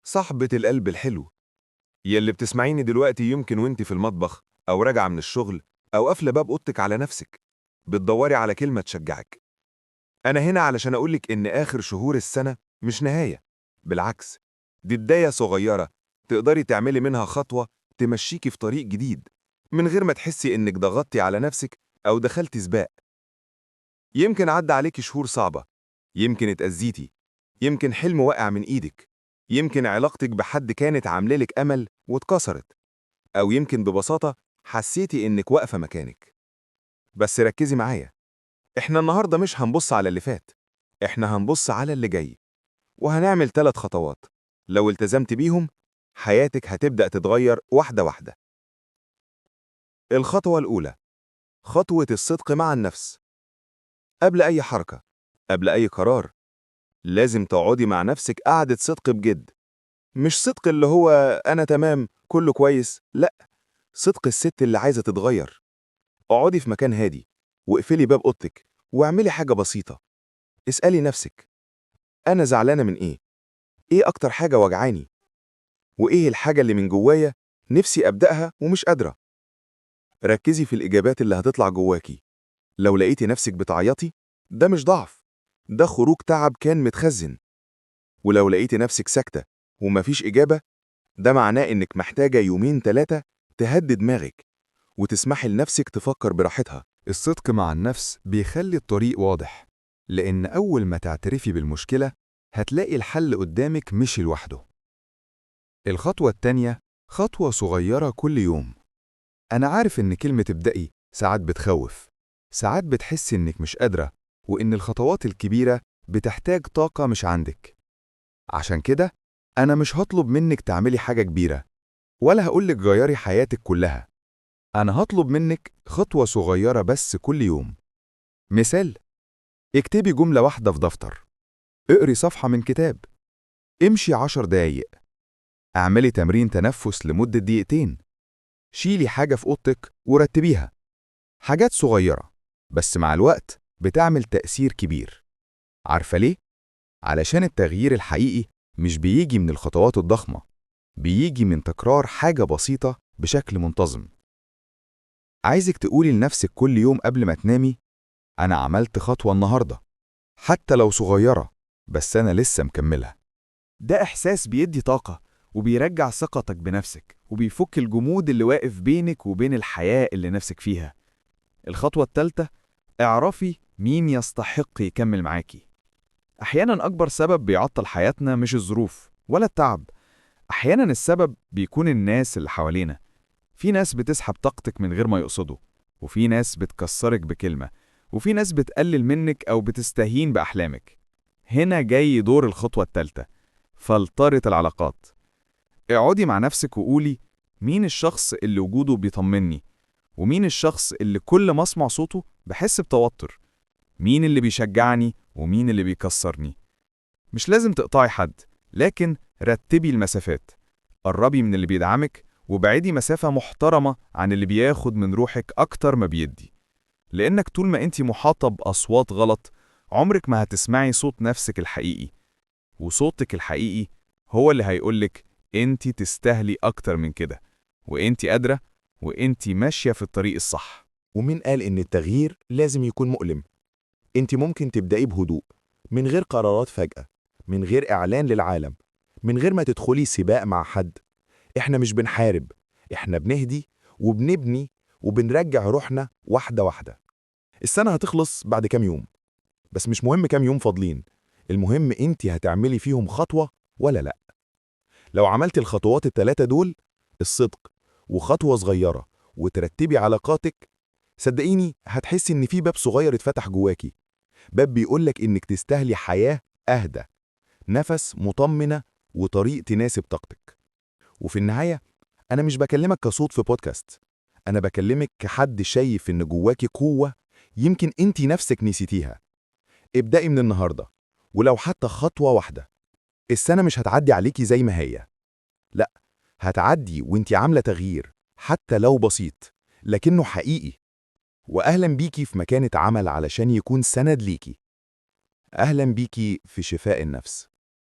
صاحبة القلب الحلو، يلي بتسمعيني دلوقتي، يمكن وانت في المطبخ أو راجعة من الشغل أو قافلة باب أوضتك على نفسك، بتدوري على كلمة تشجعك. أنا هنا علشان أقولك إن آخر شهور السنة مش نهاية، بالعكس، دي بداية صغيرة تقدري تعملي منها خطوة تمشيكي في طريق جديد من غير ما تحسي إنك ضغطتي على نفسك أو دخلتي سباق. يمكن عدى عليكي شهور صعبة، يمكن اتأذيتي، يمكن حلم وقع من إيدك، يمكن علاقتك بحد كانت عاملالك أمل واتكسرت، أو يمكن ببساطة حسيتي إنك واقفة مكانك. بس ركزي معايا، إحنا النهاردة مش هنبص على اللي فات، إحنا هنبص على اللي جاي، وهنعمل 3 خطوات لو التزمت بيهم حياتك هتبدأ تتغير واحدة واحدة. الخطوة الأولى، خطوة الصدق مع النفس. قبل أي حركة، قبل أي قرار، لازم تقعدي مع نفسك قعدة صدق بجد. مش صدق اللي هو أنا تمام كله كويس، لأ، صدق الست اللي عايزة تتغير. اقعدي في مكان هادي واقفلي باب أوضتك واعملي حاجة بسيطة. اسألي نفسك، أنا زعلانة من إيه؟ إيه أكتر حاجة وجعاني؟ وإيه الحاجة اللي من جوايا نفسي أبدأها ومش قادرة؟ ركزي في الإجابات اللي هتطلع جواكي. لو لقيتي نفسك بتعيطي، ده مش ضعف، ده خروج تعب كان متخزن. ولو لقيتي نفسك ساكتة ومفيش إجابة، ده معناه إنك محتاجة يومين 3 تهدي دماغك وتسمحي لنفسك تفكر براحتها. الصدق مع النفس بيخلي الطريق واضح، لأن أول ما تعترفي بالمشكلة هتلاقي الحل قدامك مش لوحده. الخطوة التانية، خطوة صغيرة كل يوم. أنا عارف إن كلمة ابدأي ساعات بتخوف، ساعات بتحسي إنك مش قادرة، وإن الخطوات الكبيرة بتحتاج طاقة مش عندك. عشان كده أنا مش هطلب منك تعملي حاجة كبيرة، ولا هقولك غيري حياتك كلها. أنا هطلب منك خطوة صغيرة بس كل يوم. مثال، اكتبي جملة واحدة في دفتر، اقري صفحة من كتاب، امشي 10 دقايق، اعملي تمرين تنفس لمدة 2 دقيقة، شيلي حاجة في أوضتك ورتبيها. حاجات صغيرة بس مع الوقت بتعمل تأثير كبير. عارفة ليه؟ علشان التغيير الحقيقي مش بيجي من الخطوات الضخمة، بيجي من تكرار حاجة بسيطة بشكل منتظم. عايزك تقولي لنفسك كل يوم قبل ما تنامي، أنا عملت خطوة النهاردة، حتى لو صغيرة، بس أنا لسه مكملة. ده إحساس بيدي طاقة وبيرجع ثقتك بنفسك وبيفك الجمود اللي واقف بينك وبين الحياة اللي نفسك فيها. الخطوة الثالثة، اعرفي مين يستحق يكمل معاكي. أحياناً أكبر سبب بيعطل حياتنا مش الظروف ولا التعب، أحياناً السبب بيكون الناس اللي حوالينا. في ناس بتسحب طاقتك من غير ما يقصدوا، وفي ناس بتكسرك بكلمة، وفي ناس بتقلل منك أو بتستهين بأحلامك. هنا جاي دور الخطوة الثالثة، فلترة العلاقات. اقعدي مع نفسك وقولي، مين الشخص اللي وجوده بيطمني؟ ومين الشخص اللي كل ما اسمع صوته بحس بتوتر؟ مين اللي بيشجعني ومين اللي بيكسرني؟ مش لازم تقطعي حد، لكن رتبي المسافات. قربي من اللي بيدعمك وبعدي مسافة محترمة عن اللي بياخد من روحك أكتر ما بيدي. لأنك طول ما انتي محاطة بأصوات غلط، عمرك ما هتسمعي صوت نفسك الحقيقي. وصوتك الحقيقي هو اللي هيقولك انتي تستاهلي أكتر من كده، وانتي قادرة، وانتي ماشية في الطريق الصح. ومين قال إن التغيير لازم يكون مؤلم؟ انت ممكن تبدأي بهدوء، من غير قرارات فجأة، من غير إعلان للعالم، من غير ما تدخلي سباق مع حد. احنا مش بنحارب، احنا بنهدي وبنبني وبنرجع روحنا واحدة واحدة. السنة هتخلص بعد كام يوم، بس مش مهم كام يوم فاضلين، المهم انت هتعملي فيهم خطوة ولا لأ. لو عملتي الخطوات الثلاثة دول، الصدق وخطوة صغيرة وترتبي علاقاتك، صدقيني هتحسي إن في باب صغير اتفتح جواكي، باب بيقولك إنك تستاهلي حياة أهدى، نفس مطمنة، وطريق تناسب طاقتك. وفي النهاية أنا مش بكلمك كصوت في بودكاست، أنا بكلمك كحد شايف إن جواكي قوة يمكن أنت نفسك نسيتيها. ابدأي من النهاردة، ولو حتى خطوة واحدة. السنة مش هتعدي عليكي زي ما هي، لا، هتعدي وانت عاملة تغيير، حتى لو بسيط، لكنه حقيقي. وأهلا بيكي في مكان اتعمل علشان يكون سند ليكي. أهلا بيكي في شفاء النفس.